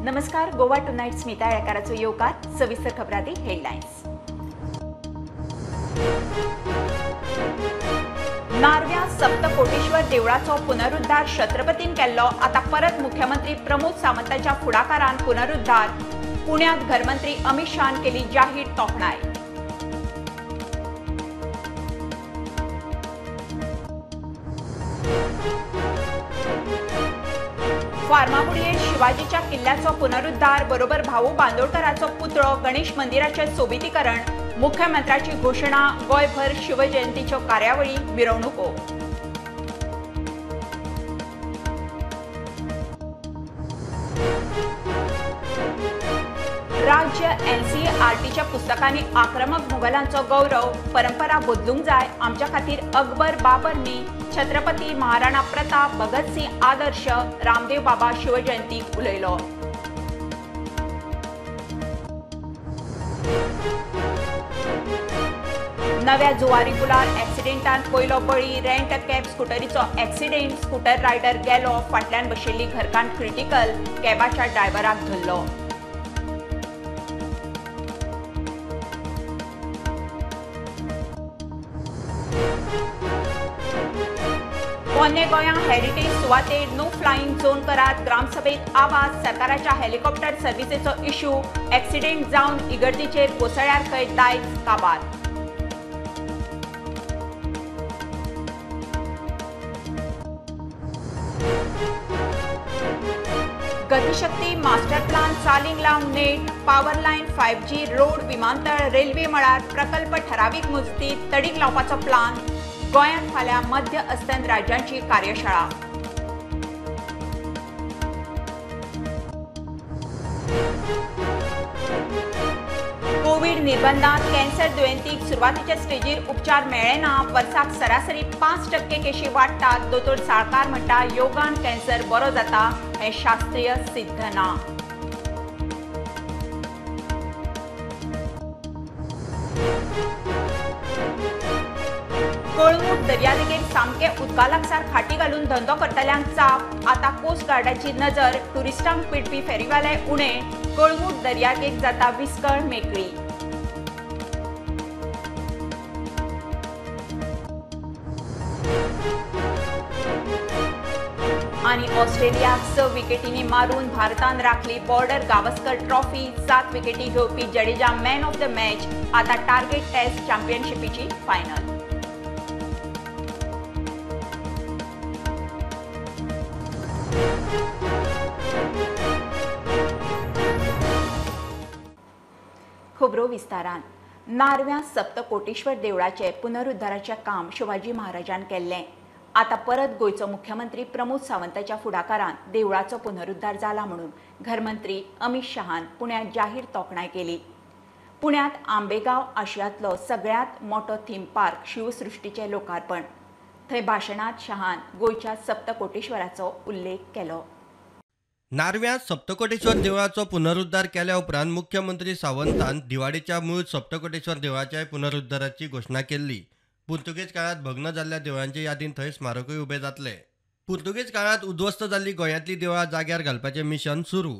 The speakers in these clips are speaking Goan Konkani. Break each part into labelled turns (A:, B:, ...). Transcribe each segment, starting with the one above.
A: नमस्कार, गोवा टुनाइट स्मिता येळकाराचो येवकार. सविस्तर खबरांनी हेडलायन्स. नार्व्या सप्तकोटेश्वर देवळाचो पुनरुद्धार छत्रपतीन केल्लो, आता परत मुख्यमंत्री प्रमोद सावंताच्या फुडाकारान पुनरुद्धार. पुण्यात घरमंत्री अमित शहान केली जाहीर तोखणाय. फार्मागुडयेर शिवाजीच्या किल्ल्याचो पुनरुद्धार बरोबर भाऊ बांदोडकराचो पुतळो, गणेश मंदिराचे सोबितीकरण. मुख्यमंत्र्याची घोषणा. गोंयभर शिवजयंतीच्यो कार्यावळी, मिरवणुको. राज्य एनसीईआरटीच्या पुस्तकांनी आक्रमक मुघलांचो गौरव. परंपरा बदलूंक जाय. आमच्या खातीर अकबर बाबर न्ही, छत्रपती महाराणा प्रताप, भगतसिंग आदर्श. रामदेव बाबा शिवजयंतीक उलयलो. नव्या जुवारी पुलार ॲक्सिडेंटान पयलो बळी. रेंट कॅब स्कुटरीचो ॲक्सिडेंट, स्कुटर रायडर गेलो, फाटल्यान बशिल्ली घरकान्न क्रिटिकल. कॅबाच्या ड्रायव्हराक धरलो. पोन्ने गोंया हेरिटेज सुवातेर नो फ्लायिंग झोन करात. ग्रामसभेत आवाज. सरकाराच्या हेलिकॉप्टर सर्व्हिसेचो इश्यू. ॲक्सिडेंट जावन इगर्जीचेर कोसळ्यार खंय दायज काबार. गतिशक्ती मास्टर प्लान चालीक लावंक नेट. पॉवर लायन, 5G, road, विमानतळ, रेल्वे मळार प्रकल्प ठरावीक मुजतीत तडीक लावपाचो प्लान. गोंयांत फाल्यां मध्य अस्तंत राज्यांची कार्यशाळा. कोवीड निर्बंधात कॅन्सर दुयेंतीक सुरवातीच्या स्टेजीर उपचार मेळ्ळे ना. वर्साक सरासरी 5% केशी वाडटात. दोतोर साळकार म्हणटा योगान कॅन्सर बरो जाता हें शास्त्रीय सिद्ध ना. कळंगूट दर्यादेगेर सामके उदका लागसार खाटी घालून धंदो करतल्यांक चाप. आता कोस्ट गार्डाची नजर. टुरिस्टांक पिडपी फेरीवाले उणे. कळंगूट दर्यादेग जाता विस्कळ मेकळी. आनी ऑस्ट्रेलियाक 6 विकेटींनी मारून भारतान राखली बॉर्डर गावस्कर ट्रॉफी. 7 विकेटी घेवपी Jadeja man of the match. आता टार्गेट टेस्ट चॅम्पियनशिपीची फायनल. खबरो विस्तारान. नार्व्या सप्तकोटेश्वर देवळाचे पुनरुद्धाराचे काम शिवाजी महाराजान केल्लें. आता परत गोंयचो मुख्यमंत्री प्रमोद सावंताच्या फुडाकारान देवळाचो पुनरुद्धार जाला म्हणून घरमंत्री अमित शहान पुण्यात जाहीर तोखणाय केली. पुण्यात आंबेगाव आशियांतलो सगळ्यांत मोठो थीम पार्क शिवसृष्टीचें लोकार्पण. थंय भाशणांत शहान गोंयच्या सप्तकोटेश्वराचो उल्लेख केलो.
B: नार्व्या सप्तकोटेश्वर देवळाचो पुनरुद्धार केल्या उपरांत मुख्यमंत्री सावंतान दिवाडीच्या मूळ सप्तकोटेश्वर देवळाच्या पुनरुद्धाराची घोशणा केल्ली. पुर्तुगेज काळात भग्न जाल्ल्या देवळांचे यादीन थंय स्मारकूय उबे जातले. पुर्तुगेज काळात उद्ध्वस्त जाल्ली गोंयांतली देवळां जाग्यार घालपाचें मिशन सुरू.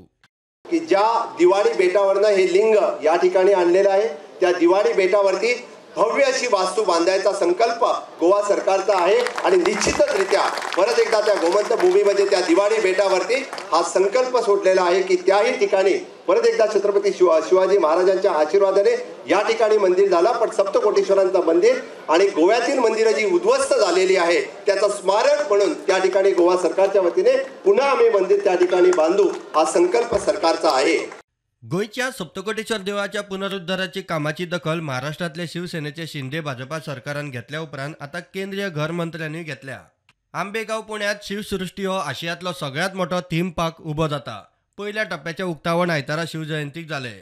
C: की ज्या दिवाडी बेटावरनं हे लिंग या ठिकाणी आणलेलं आहे त्या दिवाडी बेटावरती भव्य अशी वास्तू बांधायचा संकल्प गोवा सरकारचा आहे आणि निश्चितचरित्या परत एकदा त्या गोमंत भूमीमध्ये त्या दिवाडी बेटावरती हा संकल्प सोडलेला आहे की त्याही ठिकाणी परत एकदा छत्रपती शिवाजी महाराजांच्या आशीर्वादाने या ठिकाणी मंदिर झालं, पण सप्तकोटेश्वरांचं मंदिर आणि गोव्यातील मंदिरं जी उद्ध्वस्त झालेली आहे त्याचं स्मारक म्हणून त्या ठिकाणी गोवा सरकारच्या वतीने पुन्हा आम्ही मंदिर त्या ठिकाणी बांधू हा संकल्प सरकारचा आहे.
B: गोंयच्या सप्तकोटेश्वर देवळाच्या पुनरुद्धाराची कामाची दखल महाराष्ट्रातले शिवसेनेचे शिंदे भाजपा सरकारान घेतल्या उपरांत आता केंद्रीय घर मंत्र्यांनी घेतल्या. आंबेगाव पुण्यात शिवसृष्टी हो आशियांतलो सगळ्यांत मोठो थीम पार्क उबो जाता. पयल्या टप्प्याचें उक्तावण आयतारा शिवजयंतीक जालें.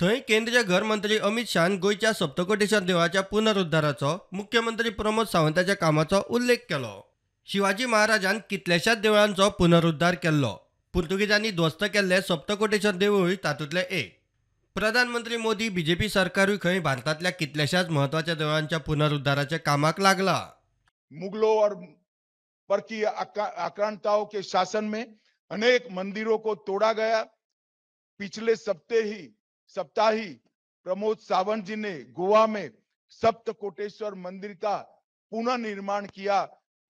B: थंय केंद्रीय घर मंत्री अमित शहान गोंयच्या सप्तकोटेश्वर देवळाच्या पुनरुद्धाराचो मुख्यमंत्री प्रमोद सावंताच्या कामाचो उल्लेख केलो. शिवाजी महाराजान कितल्याशाच देवळांचो पुनरुद्धार केल्लो. पुर्तुगेजांनी ध्वस्त केल्ले सप्तकोटेश्वर देवूळ तातूंतलें एक. प्रधानमंत्री मोदी बीजेपी सरकारूय खंय भारतांतल्या कितल्याशाच म्हत्वाच्या देवळांच्या पुनरुद्धाराच्या कामाक लागला.
D: मुगलों और परकीय आक्रांताओं के शासन में अनेक मंदिरों को तोड़ा गया, पिछले सप्ताह ही प्रमोद सावंत जी ने गोवा में सप्तकोटेश्वर मंदिर का पुनर्निर्माण किया।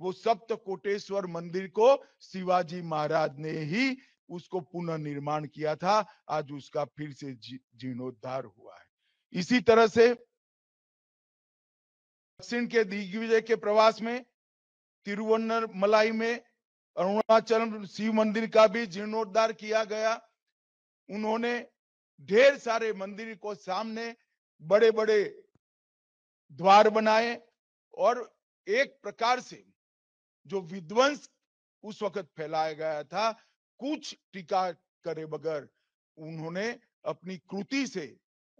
D: वो सप्तकोटेश्वर मंदिर को शिवाजी महाराज ने ही उसको पुनर्निर्माण किया था, आज उसका फिर से जीर्णोद्धार हुआ है। इसी तरह से दक्षिण के दिग्विजय के प्रवास में तिरुवन्नमलाई में अरुणाचल शिव मंदिर का भी जीर्णोद्धार किया गया। उन्होंने ढेर सारे मंदिर को सामने बड़े बड़े द्वार बनाए और एक प्रकार से जो विध्वंस उस वक्त फैलाया गया था, कुछ टीका करे बगैर उन्होंने अपनी कृति से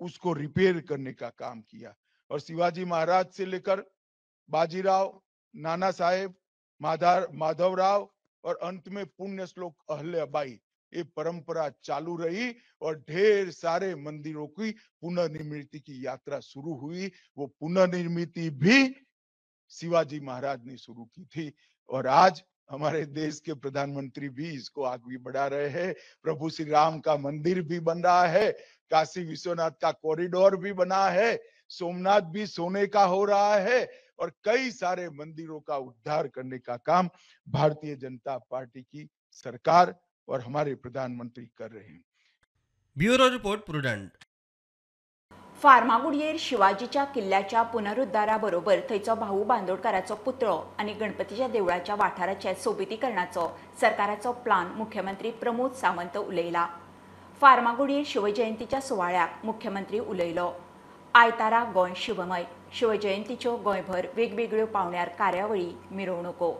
D: उसको रिपेयर करने का काम किया। और शिवाजी महाराज से लेकर बाजीराव, नाना साहेब, माधवराव और अंत में पुण्य श्लोक अहल्याबाई, ये परंपरा चालू रही और ढेर सारे मंदिरों की पुनर्निर्मिति की यात्रा शुरू हुई। वो पुनर्निर्मिति भी शिवाजी महाराज ने शुरू की थी और आज हमारे देश के प्रधानमंत्री भी इसको आगे बढ़ा रहे हैं। प्रभु श्री राम का मंदिर भी बन रहा है, काशी विश्वनाथ का कॉरिडोर भी बना है, सोमनाथ भी सोने का हो रहा है और कई सारे मंदिरों का उद्धार करने का काम भारतीय जनता पार्टी की सरकार और हमारे प्रधानमंत्री कर रहे हैं।
B: Bureau report, Prudent.
A: फार्मागुडयेर शिवाजीच्या किल्ल्याच्या पुनरुद्धाराबरोबर थंयचो भाऊ बांदोडकाराचो पुतळो आनी गणपतीच्या देवळाच्या वाठाराच्या सोबितीकरणाचो सरकाराचो प्लान मुख्यमंत्री प्रमोद सावंत उलयला। फार्मागुडयेर शिवजयंतीच्या सुवाळ्याक मुख्यमंत्री उलयलो। आयतारा गोंय शिवमय शिवजयंतीच्यो गोंयभर वेगवेगळ्यो पावण्यार कार्यावळी मिरवणुको।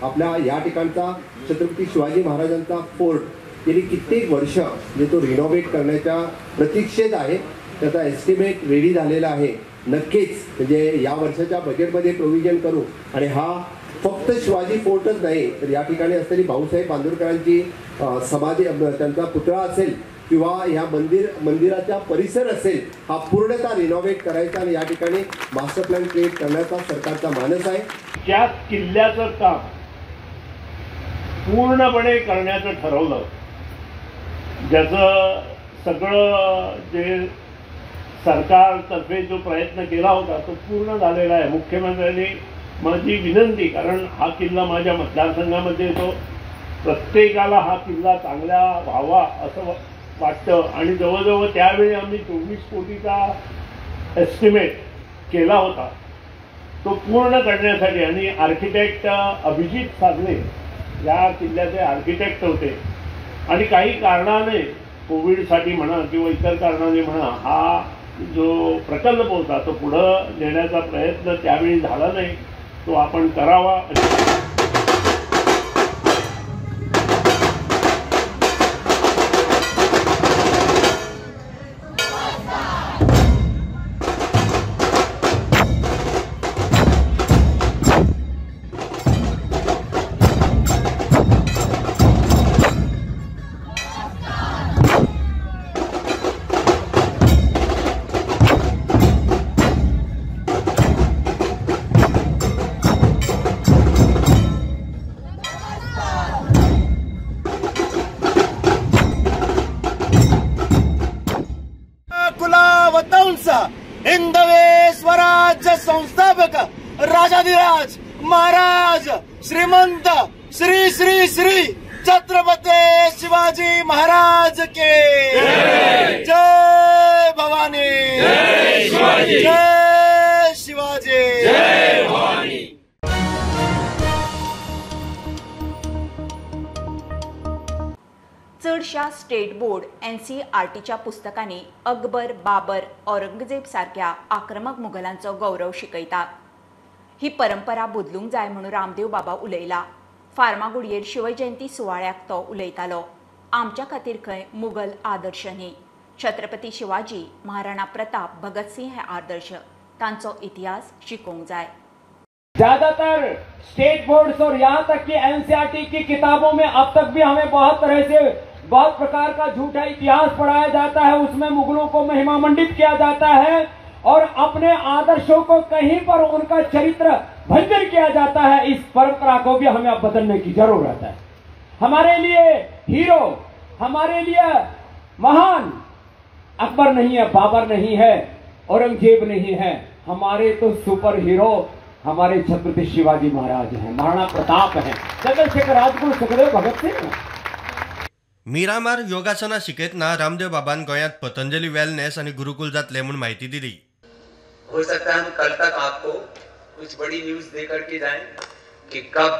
C: आपल्या या ठिकाणचा छत्रपती शिवाजी महाराजांचा फोर्ट गेली कित्येक वर्ष म्हणजे तो रिनोव्हेट करण्याच्या प्रतीक्षेत आहे। त्याचा एस्टिमेट रेडी झालेला आहे। नक्कीच म्हणजे या वर्षाच्या बजेटमध्ये प्रोव्हिजन करू आणि हा फक्त शिवाजी फोर्टच नाही तर या ठिकाणी असलेली भाऊसाहेब बांदोडकरांची समाधी, त्यांचा पुतळा असेल किंवा या मंदिराचा परिसर असेल, हा पूर्णतः रिनोव्हेट करायचा आणि या ठिकाणी मास्टर प्लॅन क्रिएट करण्याचा सरकारचा मानस आहे।
E: त्या किल्ल्याचं काम पूर्णपणे करण्याचं ठरवलं, ज्याचं सगळं जे सरकारतर्फे जो प्रयत्न केला होता तो पूर्ण झालेला आहे। मुख्यमंत्र्यांनी माझी विनंती, कारण हा किल्ला माझ्या मतदारसंघामध्ये येतो, प्रत्येकाला हा किल्ला चांगला व्हावा असं वाटतं आणि जवळजवळ त्यावेळी आम्ही 24 कोटीचा एस्टिमेट केला होता, तो पूर्ण करण्यासाठी आणि आर्किटेक्ट अभिजित साधने या किल्ल्याचे आर्किटेक्ट होते आणि काही कारणाने कोविडसाठी म्हणा किंवा इतर कारणाने म्हणा हा जो प्रकल्प होता तो पुढं नेण्याचा प्रयत्न त्यावेळी झाला नाही, तो आपण करावा।
F: हिंदवे स्वराज्य संस्थापक राजाधिराज महाराज श्रीमंत श्री श्री श्री छत्रपति शिवाजी महाराज के जय। भवानी जय शिवाजी, जय शिवाजी, जय भवानी।
A: चडशा स्टेट बोर्ड एनसीईआरटीच्या पुस्तकांनी अकबर, बाबर, औरंगजेब सारख्या आक्रमक मुघलांचो गौरव शिकयतात। ही परंपरा बदलूंक जाय म्हणून रामदेव बाबा उलयला। फार्मागुडयेर शिवजयंती सुवाळ्याक तो उलयतालो। आमच्या खातीर खंय मुघल आदर्श न्ही, छत्रपती शिवाजी, महाराणा प्रताप, भगतसिंह हे आदर्श, तांचो इतिहास शिकोवंक जाय।
G: ज्यादातर स्टेट बोर्ड्स और यहाँ तक कि एनसीईआरटी की किताबों में अब तक भी हमें बहुत तरह से बहुत प्रकार का झूठा इतिहास पढ़ाया जाता है, उसमें मुगलों को महिमा मंडित किया जाता है और अपने आदर्शों को कहीं पर उनका चरित्र भंजन किया जाता है। इस परंपरा को भी हमें अब बदलने की जरूरत है। हमारे लिए हीरो, हमारे लिए महान अकबर नहीं है, बाबर नहीं है, औरंगजेब नहीं है, हमारे तो सुपर हीरो हमारे छत्रपति शिवाजी महाराज हैं, महाराणा प्रताप हैं, चंद्रशेखर राजगुरु, सुखदेव, भगत सिंह।
B: मिरामार योगासना शिकयतना रामदेव बाबान गोंयांत पतंजली वेलनेस आनी गुरुकुल जातले म्हूण म्हायती दिली।
H: हो सकता है हम कल तक आपको कुछ बड़ी न्यूज देकर के जाएं कि कब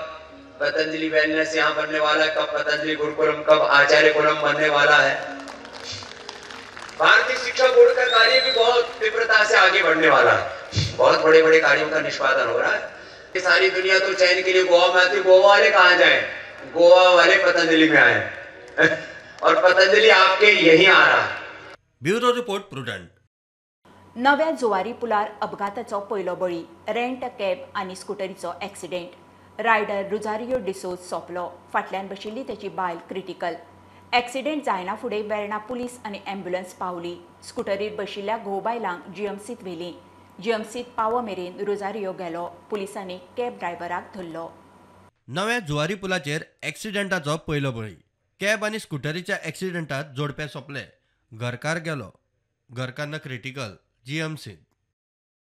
H: पतंजलि वेलनेस यहाँ बनने वाला है, कब पतंजलि गुरुकुलम, कब आचार्य कुलम बनने वाला है। भारतीय शिक्षा बोर्ड का कार्य भी बहुत तीव्रता से आगे बढ़ने वाला है, बहुत बड़े बड़े कार्यों का निष्पादन हो रहा है। सारी दुनिया तो चैन के लिए गोवा में आती, गोवा वाले कहाँ जाए, गोवा वाले पतंजलि में आए और पतंजलि आपके यही आ रहा है।
B: Bureau report, Prudent.
A: नव्या जुवारी पुलार अपघाताचो पयलो बळी, रेंट कॅब आनी स्कुटरीचो एक्सिडेंट। रायडर रुजारियो डिसोज सोंपलो, फाटल्यान बशिल्ली तेची बायल क्रिटिकल। एक्सिडेंट जायना फुडें वेर्णा पुलीस आनी ॲम्ब्युलन्स पावली। स्कुटरीर बशिल्ल्या घोव बायलांक जीएमसीत व्हेली। जीएमसीत पावो मेरेन रुजारियो गेलो। पुलिसांनी कॅब ड्रायव्हराक धरलो।
B: नव्या जुवारी पुलाचेर एक्सिडेंटाचो पयलो बळी, कॅब आनी स्कुटरीच्या एक्सिडेंटात जोडपें सोंपलें, घरकार गेलो, घरकान्न क्रिटिकल, जीएमसीत।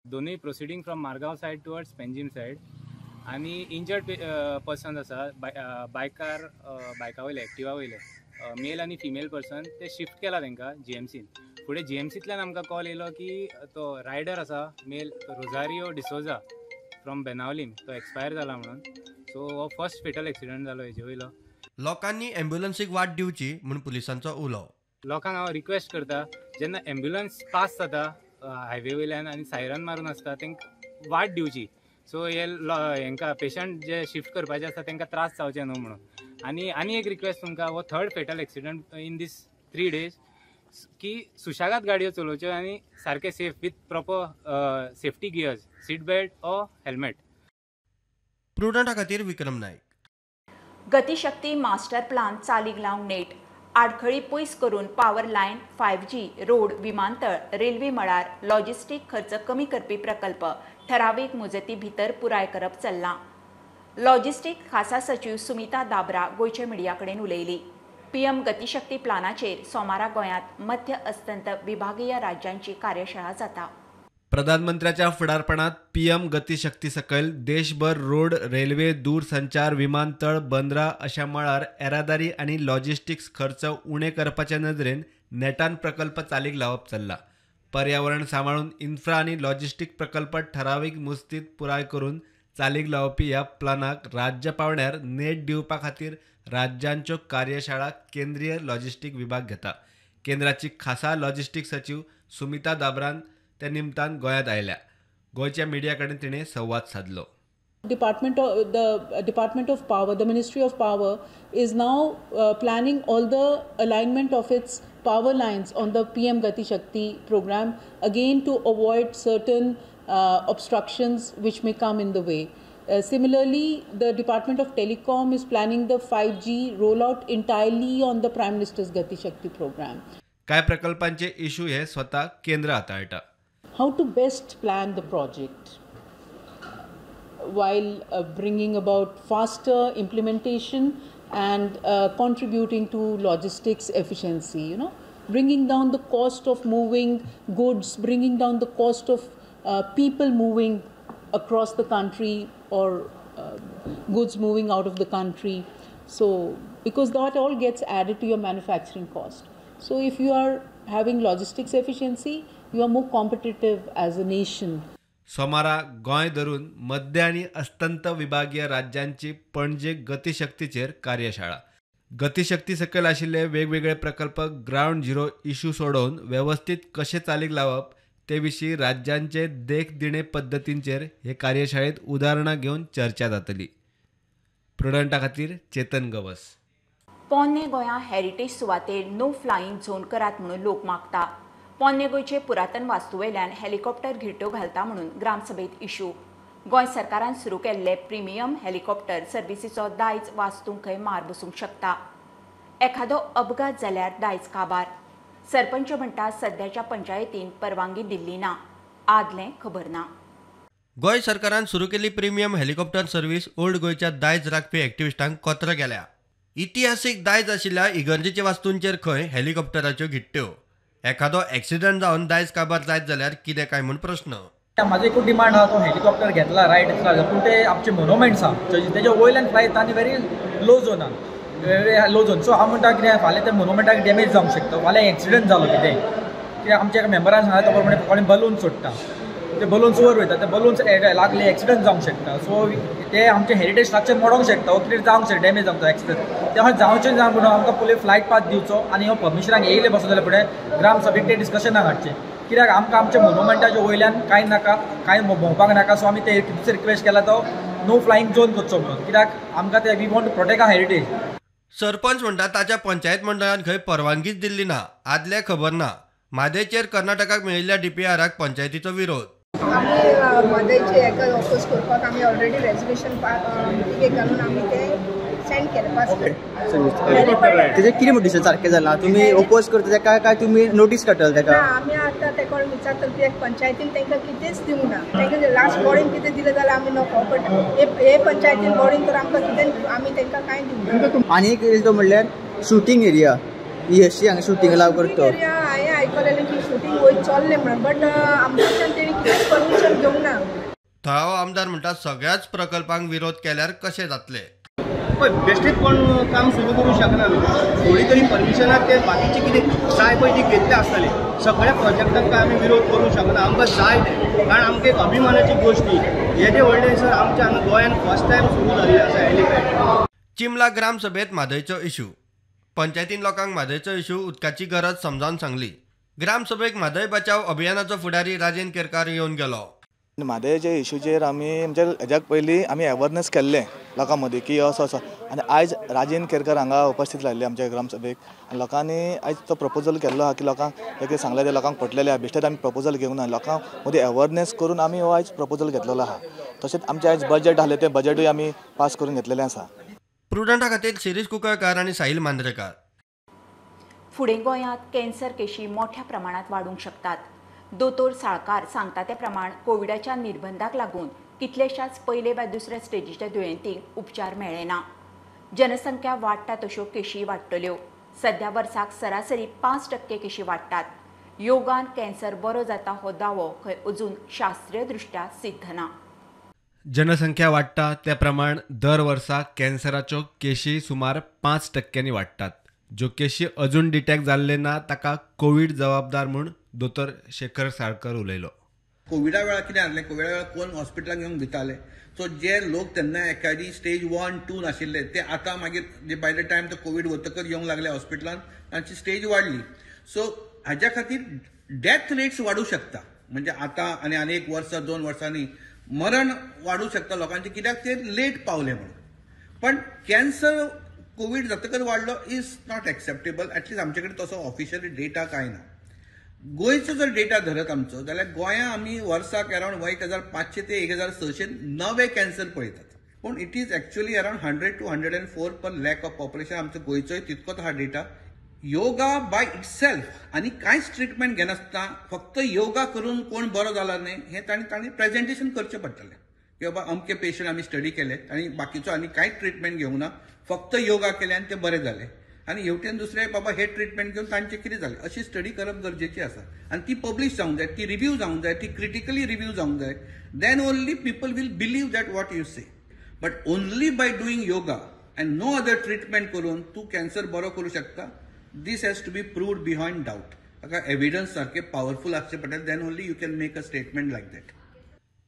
I: दोनूय proceeding from Margao side towards Panjim side आनी इंजर्ड पर्सन आसा, बायकार, बायका वयले, एक्टिवा वयले मेल आनी फिमेल पर्सन, ते शिफ्ट केला तांकां जीएमसीन। फुडें जीएमसींतल्यान आमकां कॉल येयलो की तो रायडर आसा मेल रोजारियो डिसोजा फ्रॉम बेनावलीम, तो एक्सपायर जाला म्हणून। सो हो फर्स्ट फेटल एक्सिडंट जालो हेजे वयलो।
B: लोकांनी ॲम्ब्युलन्सीक वाट दिवची म्हूण पुलिसांचो उलो।
I: लोकांक हांव रिक्वेस्ट करता, जेन्ना ॲम्ब्युलन्स पास जाता हायवे वयल्यान आनी सायरन मारून आसता तांकां वाट दिवची। सो हे हेंकां पेशंट जे शिफ्ट करपाचे आसता तांकां त्रास जावचे न्हू म्हणून। आनी आनी एक रिक्वेस्ट तुमकां, हो third fatal accident in this 3 days की सुशेगाद गाडयो चलोवच्यो आनी सारके safe with proper safety gears, seat belt or helmet.
B: प्रुडंटा खातीर विक्रम नायक।
A: गतिशक्ती मास्टर प्लान चालीक लावंक नेट, आडखळी पयस करून पॉवर लायन, 5G, road, विमानतळ, रेल्वे मळार लॉजिस्टीक खर्च कमी करपी प्रकल्प ठरावीक मुजती भितर पुराय करप चल्लां। लॉजिस्टीक खासा सचीव सुमिता दाबरा गोंयच्या मिडिया कडेन उलयली। पीएम गतिशक्ती प्लानाचेर सोमारा गोंयांत मध्य अस्तंत विभागीय राज्यांची कार्यशाळा जाता।
J: प्रधानमंत्र्याच्या फुडारपणात पीएम गतिशक्ती सकयल देशभर रोड, रेल्वे, दूरसंचार, विमानतळ, बंदरां अशा मळार येरादारी आनी लॉजिस्टिक्स खर्च उणे करपाच्या नदरेन नेटान प्रकल्प चालीक लावप चल्ला। पर्यावरण सांबाळून इन्फ्रा आनी लॉजिस्टीक प्रकल्प ठरावीक मुजतीत पुराय करून चालीक लावपी ह्या प्लानाक राज्य पावंड्यार नेट दिवपा खातीर राज्यांच्यो कार्यशाळा केंद्रीय लॉजिस्टीक विभाग घेता। केंद्राची खासा लॉजिस्टीक सचीव सुमिता दाबरान त्या निमतान गोंयांत आयल्या। गोंयच्या मिडिया कडेन तिणें संवाद सादलो।
K: The Department of Power, the Ministry of Power is now planning all the alignment of its power lines on the PM Gati Shakti program, again to avoid certain obstructions which may come in the way. Similarly, the Department of Telecom is planning the 5G rollout entirely on the Prime Minister's Gati Shakti program.
J: काय प्रकल्पांचे इश्यू हे स्वतः केंद्र हाताळटा।
K: How to best plan the project while bringing about faster implementation and contributing to logistics efficiency, you know, bringing down the cost of moving goods, bringing down the cost of people moving across the country or goods moving out of the country. So, because that all gets added to your manufacturing cost. So, if you are having logistics efficiency, you are more competitive as a nation.
J: सोमारा गोंय धरून मध्य आनी अस्तंत विभागीय राज्यांची पणजे गतिशक्तीचेर कार्यशाळा। गतिशक्ती सकयल आशिल्ले वेगवेगळे प्रकल्प ग्रावंड झिरो इश्यू सोडोवन वेवस्थीत कशे चालीक लावप ते विशीं राज्यांचे देखदिणे पद्दतींचेर हे कार्यशाळेत उदाहरणां घेवन चर्चा जातली। प्रुडंटा खातीर चेतन गवस।
A: पोन्ने गोंया हेरिटेज सुवातेर नो फ्लायिंग झोन करात म्हणून लोक मागता। पोन्ने गोंयचे पुरातन वास्तू वयल्यान हेलिकॉप्टर घिरट्यो घालता म्हणून ग्रामसभेत इशू। गोंय सरकारान सुरू केल्ले प्रिमियम हेलिकॉप्टर सर्विसीचो दायज वास्तूंक खंय मार बसूंक शकता। एखादो अपघात जाल्यार दायज काबार. सरपंच म्हणटा सध्याच्या पंचायतीन परवानगी दिल्ली ना, आदलें खबर ना.
B: गोंय सरकारान सुरू केल्ली प्रिमियम हेलिकॉप्टर सर्व्हिस ओल्ड गोंयच्या दायज राखपी एक्टिविस्टांक कोत्र गेल्या. इतिहासीक दायज आशिल्ल्या इगर्जेच्या वास्तूंचेर खंय हेलिकॉप्टराच्यो घिट्ट्यो. एखादो एक्सिडंट जावन दायज काबार जायत जाल्यार कितें काय म्हूण प्रश्न.
L: म्हाजो एकूच डिमांड आहा, तो हेलिकॉप्टर घेतला रायट घेतला, पूण ते आमचे मोनुमेंट्स आहा तेजे वयल्यान फ्लाय येता आनी व्हेरी लो झोनान, लो झोन. सो हांव म्हणटा कितें फाल्यां त्या मोनुमेंटाक डॅमेज जावंक शकता, फाल्यां एक्सिडंट जालो कितें कित्याक आमच्या एका मेंबरान सांगला तो प्रमाणे कोणी बलून सोडटा, ते बलून्स वयर वयता, ते बलून्स लागले एक्सिडंट जावंक शकता. सो ते आमचे हेरिटेज स्ट्रक्चर मोडोंक शकता, कितें जावंक शकता, डॅमेज जावंक शकता एक्सिडंट. तें जावचें ना म्हणून आमकां पयलीं फ्लायट पास दिवचो आनी हो परमिशनाक येयले बसून जाल्यार फुडें ग्रामसभेक ते डिस्कशनाक हाडचें, कित्याक आमकां आमच्या मोनुमेंटाच्या वयल्यान कांय नाका, कांय भोंवपाक नाका. सो आमी ते दुसरे रिक्वेस्ट केला तो नो फ्लायिंग झोन करचो म्हणून, कित्याक आमकां ते we want to protect our heritage.
B: Sarpanch म्हणटा ताच्या पंचायत मंडळान खंय परवानगीच दिल्ली ना, आदलें खबर ना. म्हादयचेर कर्नाटकाक मेळिल्ल्या डीपीआराक पंचायतीचो विरोध.
M: आमी म्हादयचे एका ऑफिस करपाक आमी ऑलरेडी रेजोल्युशन मिटिंगेक घालून आमी ते सेंड केलें, पास केलें.
N: तेजें कितें म्हण डिसिजन सारकें जालां, तुमी ओपोज करता तेका काय तुमी नोटीस काडटले तेका?
M: ना, आमी आतां तेका विचारतले कित्याक पंचायतीन तांकां कितेंच दिवंक ना. तांकां लास्ट बॉडीन कितें दिलें जाल्यार आमी नको, बट हे पंचायतीन बॉडीन तर आमकां कितें, आमी तांकां कांय दिवंक ना.
N: आनी एक तो म्हणल्यार शुटींग एरिया, ही हांगा शुटींग अलाव करता.
M: हांवें आयकलेलें की शुटींग वयर चल्लें म्हणून, बट आमच्यान तेणी कितेंच परमिशन घेवंक ना.
B: थळावो आमदार म्हणटा सगळ्याच प्रकल्पांक विरोध केल्यार कशें जातलें?
O: पळय बेश्टेच कोण काम सुरू करूंक शकना न्हू, थोडी तरी परमिशनां ते बाकीचे कितें जाय पळय ती घेतले आसतले. सगळ्या प्रोजेक्टांक आमी विरोध करूंक शकना, आमकां जाय तें, कारण आमकां एक अभिमानाची गोश्ट ही. येदें व्हडलें सर आमच्या हांगा गोंयांत फर्स्ट टायम सुरू जाल्लें आसा हेलिपॅड.
B: चिमला ग्रामसभेत म्हादयचो इशू. पंचायतीन लोकांक म्हादयचो इशू, उदकाची गरज समजावन सांगली. ग्रामसभेक म्हादय बचाव अभियानाचो फुडारी राजेंद्र केरकार येवन गेलो.
P: म्हादयच्या इशूचेर आमी म्हणजे हेज्याक पयलीं आमी अवेरनेस केल्लें लोकां मदीं की असो असो, आनी आयज राजेंद्र केरकर हांगा उपस्थीत राहिल्ले आमच्या ग्रामसभेक आनी लोकांनी आयज तो प्रपोजल केल्लो आहा की लोकांक जें कितें सांगलें तें लोकांक पटलेलें आहा. बेश्टेच आमी प्रपोजल घेवंक ना, लोकां मदीं अवेरनेस करून आमी हो आयज प्रपोजल घेतलेलो आहा. तशेंच आमचें आयज बजट आहलें तें बजटूय आमी पास करून घेतलेलें आसा.
B: प्रुडंटा खातीर शिरीष कुंकळकार आनी साहिल मांद्रेकार.
A: फुडें गोंयांत कॅन्सर केशी मोठ्या प्रमाणात वाडूंक शकतात. दोतोर साळकार सांगता ते प्रमाण कोविडाच्या निर्बंधाक लागून कितलेशाच पयले वा दुसऱ्या स्टेजीच्या दुयेंतींक उपचार मेळ्ळे ना. जनसंख्या वाडटा तश्यो केशी वाडटल्यो. सध्या वर्साक सरासरी 5% केशी वाडटात. योगान कॅन्सर बरो जाता हो दावो खंय अजून शास्त्रीय दृष्ट्या सिद्ध ना.
J: जनसंख्या वाडटा त्या प्रमाण दर वर्सा कॅन्सराच्यो केशी सुमार 5% वाडटात. ज्यो केशी अजून डिटेक्ट जाल्ले ना ताका कोवीड जबाबदार म्हूण दोतोर शेखर साळकर उलयलो.
Q: कोविडा वेळार कितें जालें, कोविडा वेळार कोण हॉस्पिटलाक येवंक भिताले. सो जे लोक तेन्ना एकादी स्टेज 1, 2 नाशिल्ले ते आतां मागीर जे बाय the time तो कोवीड वतकच येवंक लागले हॉस्पिटलान, तांची स्टेज वाडली. सो हाज्या खातीर डेथ रेट्स वाडूं शकता, म्हणजे आतां आनी आनी एक वर्सा 2 वर्सांनी मरण वाडूं शकता लोकांचें, कित्याक ते लेट पावले म्हणून. पण कॅन्सर कोवीड जातकच वाडलो is not acceptable, at least आमचे कडेन तसो ऑफिशियली डेटा कांय ना. गोंयचो जर डेटा धरत आमचो जाल्यार गोंया आमी वर्साक अरावंड 1500 ते 1600 नवे कॅन्सर पळयतात, पूण it is actually around 100 to 104 per lakh of population. आमचो गोंयचोय तितकोच हा डेटा. योगा बाय इटसेल्फ आनी कांयच ट्रिटमेंट घेनासतना फक्त योगा करून कोण बरो जाला न्ही हें तांणी प्रेजेंटेशन करचें पडटलें की बाबा अमके पेशंट आमी स्टडी केले आनी बाकीचो आनी कांयच ट्रिटमेंट घेवंक ना, फक्त योगा केले आनी ते बरे जाले, आनी हेवटेन दुसरे बाबा हे ट्रिटमेंट घेवन तांचें कितें जालें, अशी स्टडी करप गरजेची आसा आनी ती पब्लीश जावंक जाय, ती रिव्यू जावंक जाय, ती क्रिटिकली रिव्यू जावंक जाय. Then only people will believe that what you say. But only by doing yoga and no other treatment करून तूं कॅन्सर बरो करूं शकता, this has to be proved behind doubt. ताका एविडन्स सारके पावरफूल आसचे पडटले, then only you can make a statement like that.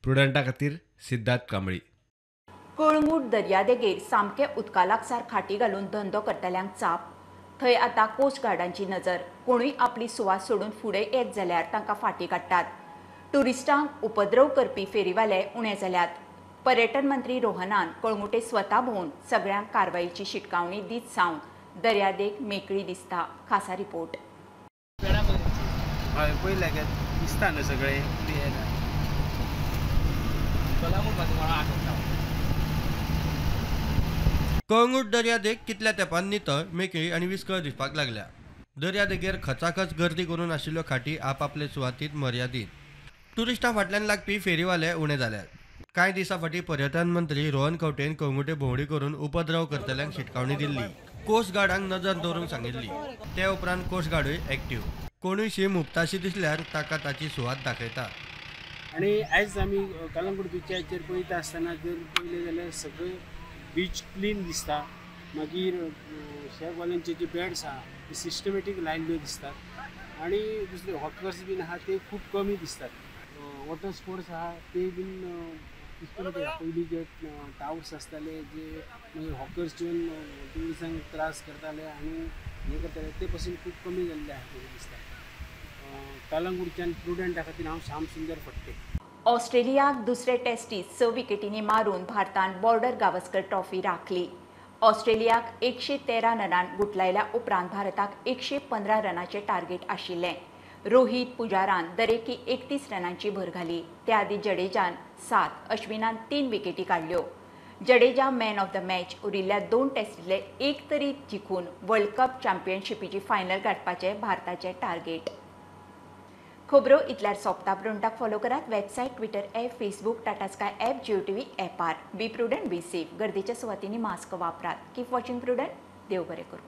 J: प्रुडंटा खातीर सिद्धार्थ कांबळी.
A: कळंगूट दर्यादेगेर सामके उदका लागसार खाटी घालून धंदो करतल्यांक चाप. थंय आतां कोस्ट गार्डांची नजर. कोणूय आपली सुवात सोडून फुडें येत जाल्यार तांकां फाटीं काडटात. ट्युरिस्टांक उपद्रव करपी फेरीवाले उणे जाल्यात. पर्यटन मंत्री रोहनान कळंगूटे स्वता भोंवन सगळ्यांक कारवायेची शिटकावणी दीत सावन दर्यादेग मेकळी दिसता. खासा रिपोर्ट.
R: दिसता न्हू सगळें क्लियर.
B: कळंगूट दर्यादेग कितल्या तेंपान नितळ, मेकळी आनी विस्कळ दिसपाक लागल्या. दर्यादेगेर खचाखच गर्दी करून आशिल्ल्यो खाटी आपापले सुवातीत मर्यादीत. ट्युरिस्टां फाटल्यान लागपी फेरीवाले उणे जाल्यात. कांय दिसां फाटीं पर्यटन मंत्री रोहन खंवटेन कळंगूटे भोंवडी करून उपद्रव करतल्यांक शिटकावणी दिल्ली. कोस्ट गार्डांक नजर दवरूंक सांगिल्ली. ते उपरांत कोस्ट गार्डूय एक्टीव. कोणूय शीम हुपताशी दिसल्यार ताका ताची सुवात दाखयता.
R: आनी आयज आमी कलंगूट बिचाचेर पळयता आसतना जर पळयलें जाल्यार सगळे बीच क्लीन दिसता. मागीर शेकवाल्यांचे जे बेड्स आहा ते सिस्टमॅटीक लायिल्ल्यो दिसतात आनी दुसरे हॉकर्स बीन आहा ते खूब कमी दिसतात. वॉटर स्पोर्ट्स आहा ते बीन पयलीं जे टावर्स आसताले जे मागीर हॉकर्स येवन ट्युरिस्टांक त्रास करताले आनी हें करताले ते पसून खूब कमी जाल्ले आहा अशें दिसता. कलंगूटच्यान प्रुडंटा खातीर हांव श्याम सुंदर फडते.
A: ऑस्ट्रेलियाक दुसरे टेस्टीत 6 विकेटींनी मारून भारतान बॉर्डर गावस्कर ट्रॉफी राखली. ऑस्ट्रेलियाक 113 रनान गुटलायल्या उपरांत भारताक 115 रनाचें टार्गेट आशिल्लें. रोहित पुजारान दरेकी 31 रनांची भर घाली. त्या आदीं जडेजान 7, अश्विनान 3 विकेटी काडल्यो. Jadeja man of the match. उरिल्ल्या 2 टेस्टींतले एक तरी जिखून वर्ल्ड कप चॅम्पियनशिपीची फायनल गाठपाचें भारताचें टार्गेट. खबरो इतल्यार सोंपता. प्रुडंटाक फॉलो करात website, Twitter app, Facebook, Tata Sky app, Jio TV ॲपार. Be prudent, be safe. गर्दीच्या सुवातींनी मास्क वापरात. Keep watching Prudent. देव बरें करूं.